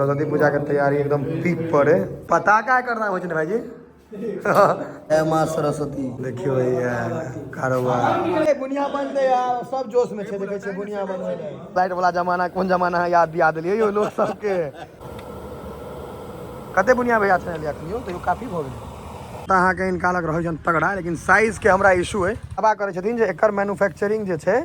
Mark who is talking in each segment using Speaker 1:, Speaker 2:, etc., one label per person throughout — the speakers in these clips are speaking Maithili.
Speaker 1: सरस्वती पूजा के तैयारी एकदम पीक पर है। पताका एकर नाम होइ छै ने भाईजी?
Speaker 2: जय माँ सरस्वती।
Speaker 1: देखियो भैया कारोबार बुनिया बनते यार, सब जोश में छै। देखै छियै बुनिया बनबै लए। लाइट वाला जमाना कोन जमाना है, याद दिया देलियै यौ लोक सबके। कते बुनिया भैया छलै अखन यौ? तैयो काफी भऽ गेलै। तऽ अहाँके हिनका लग रहै छनि तगड़ा, लेकिन साइजके हमरा इशू अइ। दावा करै छथिन जे एकर मैन्युफैक्चरिंग जे छै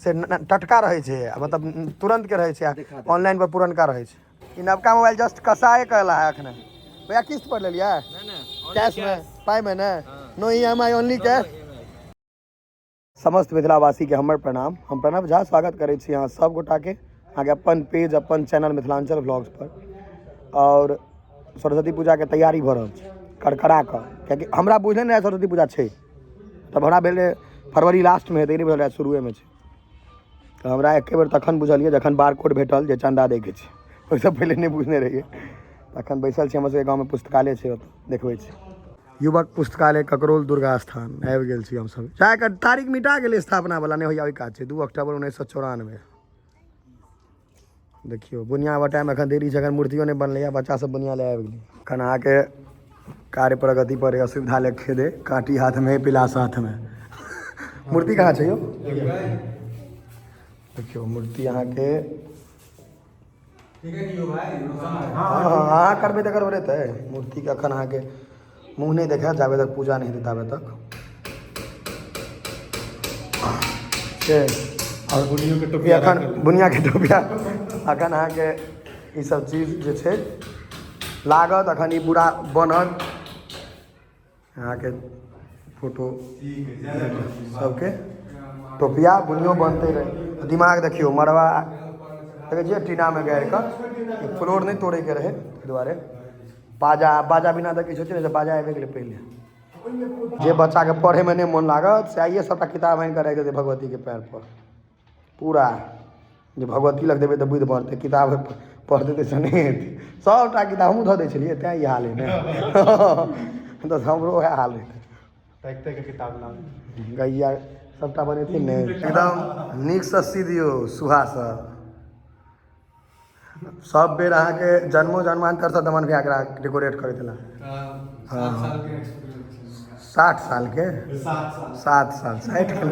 Speaker 1: से टटका रहै छै, मतलब तुरन्तके रहै छै, ऑनलाइन पर पुरनका रहै छै। ई नवका मोबाइल जस्ट कसाए कहला है अखने। भैया किस्त पर लेलियै? कैश में? पाई में ने? No E M I, only cash. समस्त मिथिलावासी के हमर प्रणाम। हम प्रणव झा स्वागत करै छी अहाँ सब गोटा के अहाँके अपन पेज अपन चैनल मिथिलांचल व्लॉग्स पर। और सरस्वती पूजा के तैयारी भऽ रहल छै करकरा कऽ, कियाकि हमरा बुझले नहि रहै सरस्वती पूजा छै। तब हमरा भेल रहै फरवरी लास्टमे हेतै, नहि बुझल रहै शुरुएमे छै। तऽ हमरा एके बेर तखन बुझलियै जखन बारकोड भेटल जे चन्दा दैके छै, ओहिसँ पहिले नहि बुझने रहियै। तखन बैसल छी, हमर सबके गाँवमे पुस्तकालय छै, ओतऽ देखबै छी। युवक पुस्तकालय ककरोल दुर्गा स्थान आबि गेल छी हमसब। चाहे तारीख मिटा गेलै स्थापना वाला, नहि होइया ओहि काज छै। 2 अक्टूबर 1994। देखियौ बुनिया बटाइमे एखन देरी छै, एखन मूर्तियो नहि बनलैए, बच्चा सब बुनिया लए आबि गेलै। एखन अहाँके कार्य प्रगति पर असुविधा ले खेदे, काँटी हाथमे पिलास हाथमे। मूर्ति कहाँ छै यौ? देखियौ मूर्ति अहाँके। हँ हँ, अहाँ करबै तऽ करबै तऽ मूर्तिके एखन अहाँके मुँह नहि देखायत जाबे तक पूजा नहि हेतै ताबे तक। से
Speaker 3: और बुनियो के टोपिया
Speaker 1: एखन बुनिया के टोपिया एखन अहाँके ई सब चीज जे छै लागत, एखन ई पूरा बनत। अहाँके फोटो सबके टोपिया बुनियो बनते रहे। दिमाग देखियौ मड़वा देखै छियै टीनामे गाड़ि कऽ, फ्लोर नहि तोड़ैके रहै ताहि दुआरे। बाजा बाजा बिना तऽ किछु होइ छै ने, बाजा आबि गेलै पहिले। जे बच्चाके पढ़ैमे नहि मोन लागत से आइए सबटा किताब आनि कऽ राखि देतै भगवतीके पैर पर पूरा, जे भगवती लग देबै तऽ बुद्धि बढ़तै, किताब पढ़तै तऽ से नहि हेतै। सबटा किताब हमहूँ धऽ दै छलियै, तैँ ई हाल हइ ने, तऽ हमरो वएह हाल रहै।
Speaker 3: ताकि ताकि किताब लाउ
Speaker 1: गैया सबटा बनेथिन ने एकदम नीकसँ सी दियौ सुहासँ। सब बेर अहाँके जन्मो जन्मान्तरसँ दमन भैया एकरा डेकोरेट करैत छला। 60 सालके, 7 साल 60 के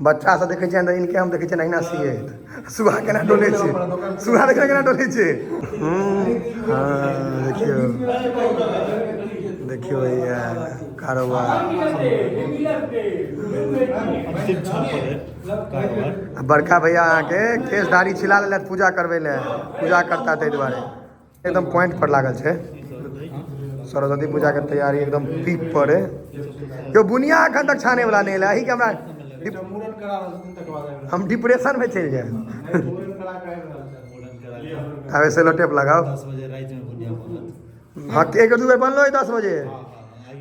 Speaker 1: बच्चा सब देखै छियनि तऽ इनके हम देखै छियनि अहिना सियैत। सुहा केना डोलै छै, सुहा देखै केना डोलै छै। हँ देखियौ देखियौ भैया कारोबार। आ बड़का भैया अहाँके केश दाढ़ी छिला लेलथि पूजा करबै लए, पूजा करता ताहि दुआरे एकदम पॉइंट पर लागल छै। सरस्वती पूजा के तैयारी एकदम पीक पर है। यो बुनिया एखन तक छाने वाला नहि एलै, एहि के हमरा हम डिप्रेशन में चलि जाए। आबे सेलो टेप लगाओ। हाँ एक दू बेर बनलो है 10 बजे,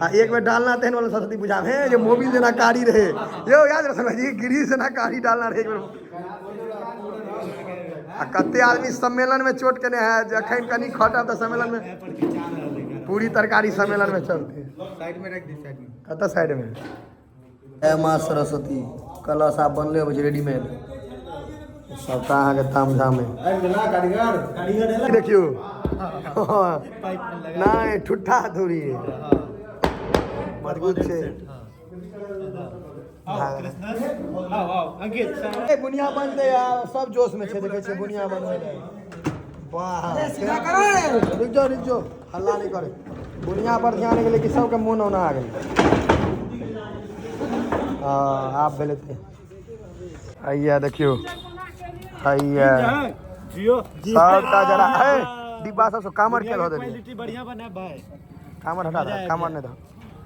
Speaker 1: आ एक बेर डालना तेहन वाला सरस्वती पूजा में जे मोबिल जेना कारी रहे यौ, याद रखो जी, गिरी जेना कारी डालना रहे एक बेर। आ कते आदमी सम्मेलन में चोट केने है, जखन कनी खटब तऽ सम्मेलन में पूरी तरकारी सम्मेलन में चलते।
Speaker 3: साइड में रख दी, साइड में।
Speaker 1: कतऽ साइड में?
Speaker 2: जय माँ सरस्वती। कलश आब बनले अबै छै रेडीमेड,
Speaker 1: सबटा अहाँके ताम झाम है।
Speaker 3: कारीगर कारीगर
Speaker 1: देखियौ नहि ठुट्ठा हथौड़ी मजबूत छै। बुनिया बनतै यार, सब जोश में छै। देखै छियै बुनिया बनबै लए। वाह, रुक जाओ रुक जाओ, हल्ला नहि करे। बुनिया पर ध्यान गेलै कि सबके मोन ओना आ गेलै। हँ आब भेलै ते हैया देखियौ हैया सबटा जरा है डिब्बा सब कामर के धऽ देलियै।
Speaker 3: बढ़िया बना भाई,
Speaker 1: कामर हटा दे, कामर नहि धऽ।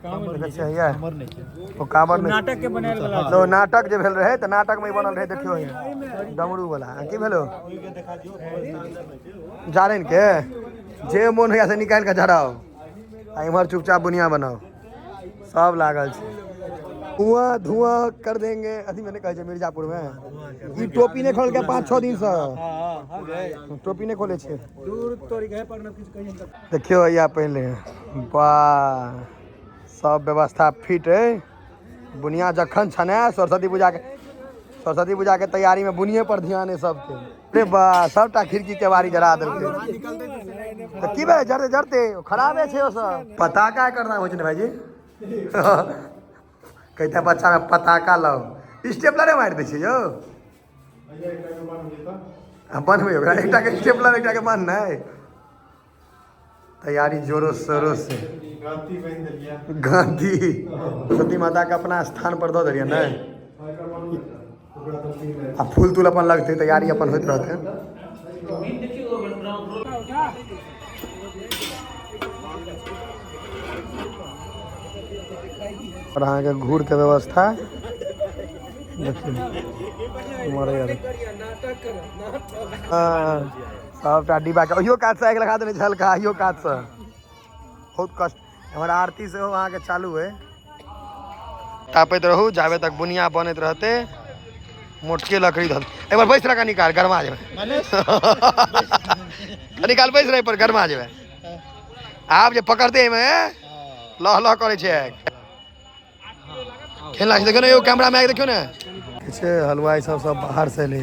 Speaker 1: देखै छियै हैया ओ कामर नहि,
Speaker 3: नाटक के बनायल वाला।
Speaker 1: तो नाटक जे भेल रहै तऽ नाटक मे बनल रहै। देखियौ हैया डमरू वाला की भेलो जारनि के जे मोन होइया से निकालि कऽ जराउ, आ इम्हर चुपचाप बुनिया बनाउ। सब लागल छै, धुआं धुआं कर देंगे। अथी में नहि कहै छै मिर्जापुर में, ई टोपी नहि खोलके 5-6 दिन से टोपी नहि खोले छै। देखियौ हैया पहिले वाह, सब व्यवस्था फिट है। बुनिया जखन छने सरस्वती पूजा के, सरस्वती पूजा के तैयारी में बुनिये पर ध्यान है सबके। रे बा, सबटा खिड़की केवाड़ी जरा देलकै। तऽ की भेलै? जरते जरते खराबे छै ओ सब। पताका एकर नाम होइ छै ने भाईजी? कहते बच्चा में पताका लाओ, स्टेपलरे मारि दै छै यौ। बनबै ओकरा एकटा के स्टेपलर, एकटा के बन्हनाइ। तैयारी जोरो शोरो से। गांधी सती माता के अपना स्थान पर दऽ देलियै ने, आ फूल तूल अपन लगतै, तैयारी अपन होइत रहतै। और अहाँके घूर के व्यवस्था देखियौ। हँ, सबटा डिब्बा के ओहियो कातसँ आगि लगा देने छै हल्का, अहियो कातसँ। बहुत कष्ट। हमर आरती सेहो अहाँके चालू है। तापैत रहू जाबे तक बुनिया बनैत रहते। मोटके लकड़ी धल एक बार बैस रह, कनी काल गरमा जेबै। कनी काल बैस रहे पर गरमा जेबै। आब जे पकड़ते एहिमे लह लह करै छै आगि। खेलना छै, देखियौ ने यौ, कैमरा में आबि देखियौ ने। छै हलवाई सब सब बाहर से एलै,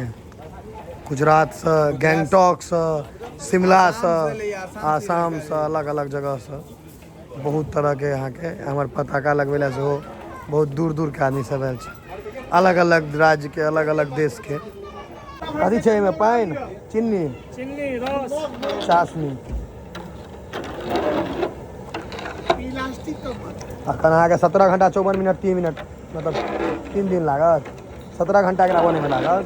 Speaker 1: गुजरात से, गैंगटॉक से, शिमला से, आसाम से, अलग अलग जगह से बहुत तरह के अहाँके हमर पताका लगबै लए सेहो बहुत दूर दूर के आदमी सब आयल छै, अलग अलग राज्य के, अलग अलग देश के। कथी छै एहिमे? पानि, चीनी,
Speaker 4: चीनी, रस,
Speaker 1: चाशनी। अखन अहाँके 17 घंटा 54 मिनट 3 मिनट, मतलब 3 दिन लागत। 17 घंटा एकरा बनैमे लागत।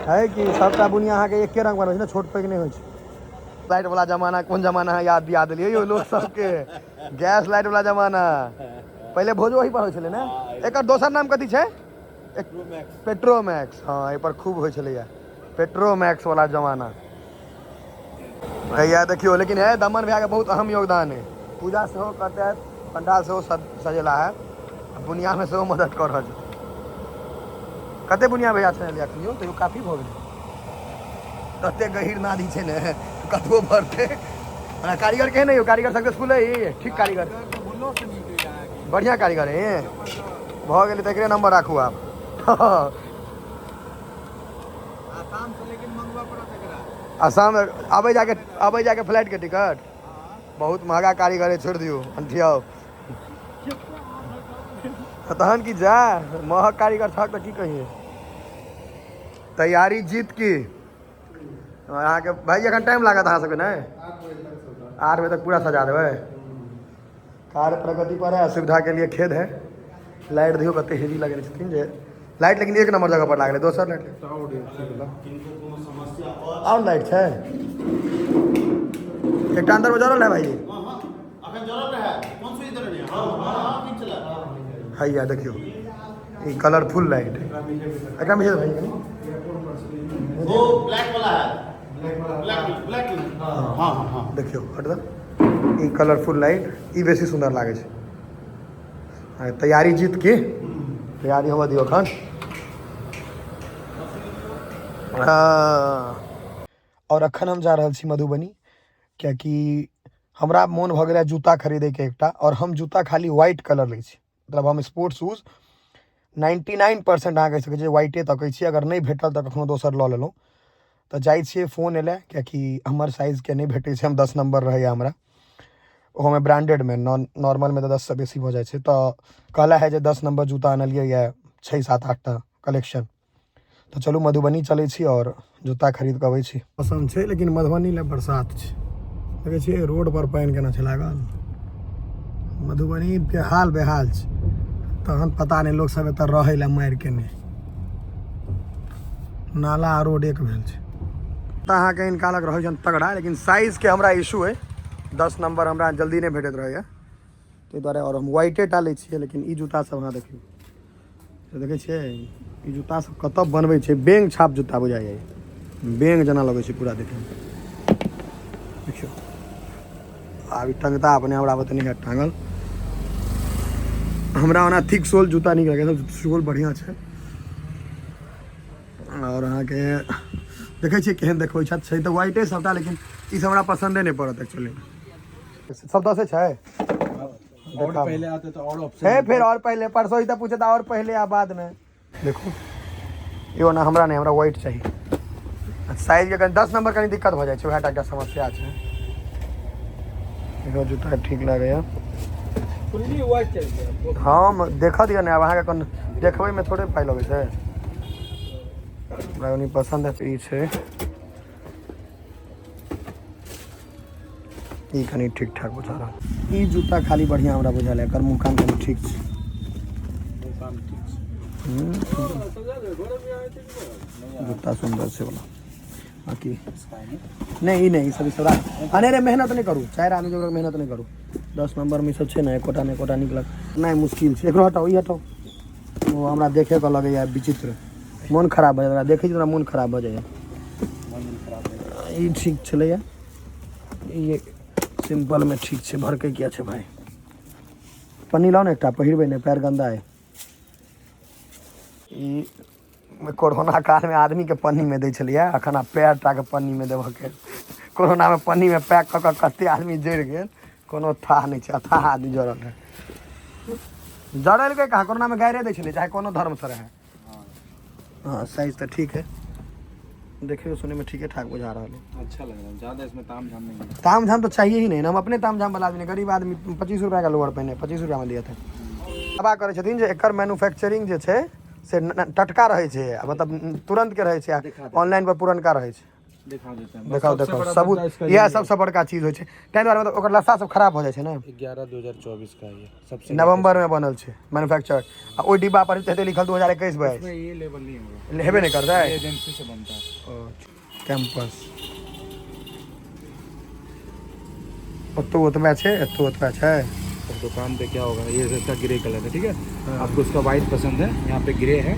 Speaker 1: है कि सबटा बुनिया अहाँके एके रंग बनबै छै ने, छोट पैघ नहि होइ छै। लाइट वाला जमाना कोन जमाना है याद दिया देलियै यौ लोक सबके। गैस लाइट वाला जमाना, पहिले भोजो वही पर होइ छलै ने। एकर दोसर नाम कथी छै? पेट्रोमैक्स। हँ, एहि पर खूब होइ छलैया पेट्रोमैक्स वाला जमाना। भैया देखियौ, लेकिन है दमन भैया के बहुत अहम योगदान है। पूजा सेहो करते है, पंडाल सेहो सजेला है, बुनिया में सेहो मदद कर रहल छै। कते बुनिया भैया छलै अखन यौ? तैयो काफी भऽ गेलै। तते गहीर नादी छै ने, कतबो भरतै। ओना कारीगर केहन है यौ? कारीगर सक्सेसफुल है? ठीक कारीगर, बढ़िया कारीगर है। भऽ गेलै तऽ एकरे नंबर राखू आब। आसाम आबै जाके, आबै जाके फ्लाइट के टिकट बहुत महगा कारीगर है, छोड़ि दियौ, अंठियाउ तहन की जा महग कारीगर छक तऽ की कहिए। तैयारी जीत की अहाँके भाई एखन टाइम लागत अहाँ सबके? नहि, 8 बजे तक पूरा सजा देबै। कार्य प्रगति पर है, असुविधा के लिए खेद है। लाइट देखियौ कते हेवी लगेने छथिन जे लाइट, लेकिन एक नंबर जगह पर लागल है। दोसर लाइट और लाइट छै एकटा अंदर में जरल है भाईजी। हैया देखियौ ई कलरफुल लाइट एकरा में छै भाई।
Speaker 5: वो ब्लैक वाला है, ब्लैक ब्लैक, हाँ हाँ हाँ।
Speaker 1: देखियौ, हट दऽ। ई कलरफुल लाइट ई बेसी सुन्दर लागै छै। हाँ, तैयारी जीत की तैयारी होबऽ दियौ एखन। हाँ। और अखन हम जा रहल छी मधुबनी, कियाकि हमरा मोन भऽ गेलै जूता खरीदैके एकटा। और हम जूता खाली व्हाइट कलर लै छी, मतलब हम स्पोर्ट्स शूज 99% अहाँ कहि सकै छियै व्हाइटे तकै छी। अगर नहि भेटल तऽ कखनो दोसर लऽ लेलहुँ। तऽ जाइ छियै फोन एलै, कियाकि हमर साइजके नहि भेटै छै। हम 10 नम्बर रहैए हमरा, ओहोमे ब्रांडेडमे, नॉर्मलमे तऽ 10सँ बेसी भऽ जाइ छै। तऽ कहला है जे 10 नम्बर जूता आनलियै यऽ, छै 7-8 टा कलेक्शन। तऽ चलू मधुबनी चलै छी और जूता खरीद कऽ अबै छी। मौसम छै लेकिन मधुबनी लए बरसात छै। देखै छियै रोड पर पानि केना छै लागल। मधुबनी के हाल बेहाल छै। तहन पता नहि लोक सब एतऽ रहै लए मारि केने, नाला आ रोड एक भेल छै। तऽ अहाँके हिनका लग रहै छनि तगड़ा, लेकिन साइजके हमरा इशू अइ। 10 नम्बर हमरा जल्दी नहि भेटैत रहैए, ताहि दुआरे। आओर हम व्हाइटे टा लै छियै। लेकिन ई जूता सब अहाँ देखियौ, देखै छियै ई जूता सब कतऽ बनबै छै। बेंग छाप जूता बुझाइए, बेंग जेना लगै छै पूरा देखैमे। देखियौ आब ई टंगता अपने, हमरा बते नहि हैत टांगल। हमरा ओना थिक सोल जूता नीक लगै छै, सोल बढ़िआँ छै। आओर अहाँके देखै छियै केहन देखबै छथि। छै तऽ व्हाइटे सबटा, लेकिन ई सब हमरा पसन्दे नहि पड़त एक्चुअली। सब दसे छै।
Speaker 3: और पहले आते तो और ऑप्शन
Speaker 1: है फिर और पहले परसों ही तो पूछे था और पहले आ बाद में। देखो इहो ना हमरा नहीं, हमरा व्हाइट चाहिए। साइजके कनि 10 नम्बर कनि दिक्कत भऽ जाइ छै, उएह टा एकटा समस्या छै। इहो जूता ठीक लागैए।
Speaker 3: फुल्ली व्हाइट चाहिए आपको?
Speaker 1: हम देखऽ दिअ ने, आब अहाँके कन देखबैमे थोड़े पाइ लगै छै। हमरा कनि पसन्द है। ई छै, ई कनि ठीक ठाक बुझा रहल। ई जूता खाली बढ़िआँ हमरा बुझायल, एकर मुँह कान कनि ठीक छै। जूता सुन्दर छै वाला, बाकी नहि, ई नहि, ई सब, ई सब राख। अनेरे मेहनत नहि करू, 4 आदमी जोगर मेहनत नहि करू। 10 नम्बरमे ई सब छै ने, एकोटा ने एकोटा निकलत नहि, मुश्किल छै। एकरो हटाउ, ई हटाउ। ओ हमरा देखे के लगैया विचित्र, मोन खराब भऽ जाइए। ओकरा देखै छी तऽ हमरा मोन खराब भऽ जाइए। ई ठीक छलैया, ई सिम्पलमे ठीक छै। भरकै किया छै भाय? पन्नी लाउ ने एकटा, पहिरबै नहि, पैर गन्दा अइ। ई कोरोना कालमे आदमीके पन्नीमे दै छलैया, एखन आब पैर टाके पन्नीमे देबऽके। कोरोनामे पन्नीमे पैक कऽ कऽ कते आदमी जरि गेल, कोनो थाह नहि छै। अथाह आदमी जरल रहै। जड़लकै कहाँ? कोरोनामे गाइरे दै छलै, चाहे कोनो धर्मसँ रहै। हाँ, साइज तऽ ठीक है, देखियो सुनैमे ठीके ठाक बुझा रहल है।
Speaker 3: अच्छा लग रहा है, ज़्यादा इसमें ताम झाम नहीं है।
Speaker 1: ताम झाम तो चाहिए ही नहीं ना। हम अपने ताम झाम वाला आदमी नहीं, गरीब आदमी। 25 रुपया का लोअर पहने, 25 रुपया में दिया था। दावा करै छथिन जे एकर मैन्युफैक्चरिंग जे छै से टटका रहै छै, आ मतलब तुरंत के रहै छै, आ ऑनलाइन पर पुरनका रहै छै।
Speaker 3: दिखा देते हैं।
Speaker 1: देखाउ, देखाउ सबूत। इएह सबसँ बड़का चीज होइ छै, ताहि दुआरे मतलब ओकर लस्सा सब खराब भऽ जाइ छै ने।
Speaker 3: 11/2024 का है ये सबसे।
Speaker 1: नवंबर में बनल छै मैन्युफैक्चर, आ ओहि डिब्बा पर हेतै लिखल 2021 22।
Speaker 3: इसमें ये लेबल नहीं होगा।
Speaker 1: हेबे नहि करतै।
Speaker 3: ये एजेंसी से बनता है।
Speaker 1: कैंपस ओतौ ओतबे छै, एतौ ओतबे छै।
Speaker 3: और दुकान पे क्या होगा, ये इसका ग्रे कलर है, ठीक है? आपको इसका वाइट पसंद है, यहाँ पे ग्रे है।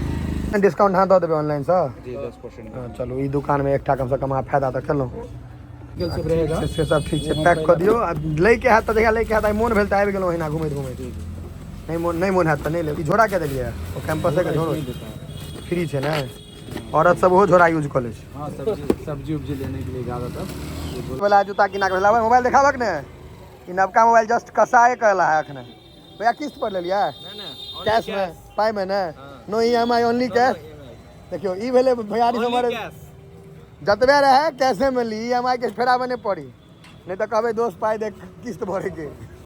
Speaker 1: डिस्काउंट अहाँ दऽ देबै ऑनलाइनसँ?
Speaker 3: जी, 10%।
Speaker 1: हँ, चलू, ई दुकानमे एकटा कमसँ कम अहाँ फायदा तऽ केलहुँ।
Speaker 3: सब रहेगा।
Speaker 1: से सब ठीक छै, पैक कऽ दियौ। आ लैके हैत तऽ जहिया लैके हैत, आइ मोन भेल तऽ आबि गेलहुँ ओहिना घुमैत घुमैत। नहि मोन, नहि मोन हैत तऽ नहि लेब। ई झोरा के देलियै? ओ कैंपसेके झोरो?
Speaker 3: नहीं देता है।
Speaker 1: फ्री छै ने, औरत सब ओहो झोरा यूज कऽ लै छै।
Speaker 3: हाँ, सब्जी सब्जी उब्जी लेने के लिए ज़्यादातर ये बोल।
Speaker 1: वाला जूता किना के लाबै, मोबाइल देखाबक ने। ई नवका मोबाइल जस्ट कसाए कहला है अखने। भैया, किस्त पर लेलियै? कैश में पाइ में ने, नो ईएमआई, ओनली कैश। देखियौ, ई भेलै भैयारी हमर, जतबे रहे कैशे में ली, ईएमआई के फेरामे नहि पड़ी, नहि तऽ कहबै दोस्त पाइ दे किस्त भरेके।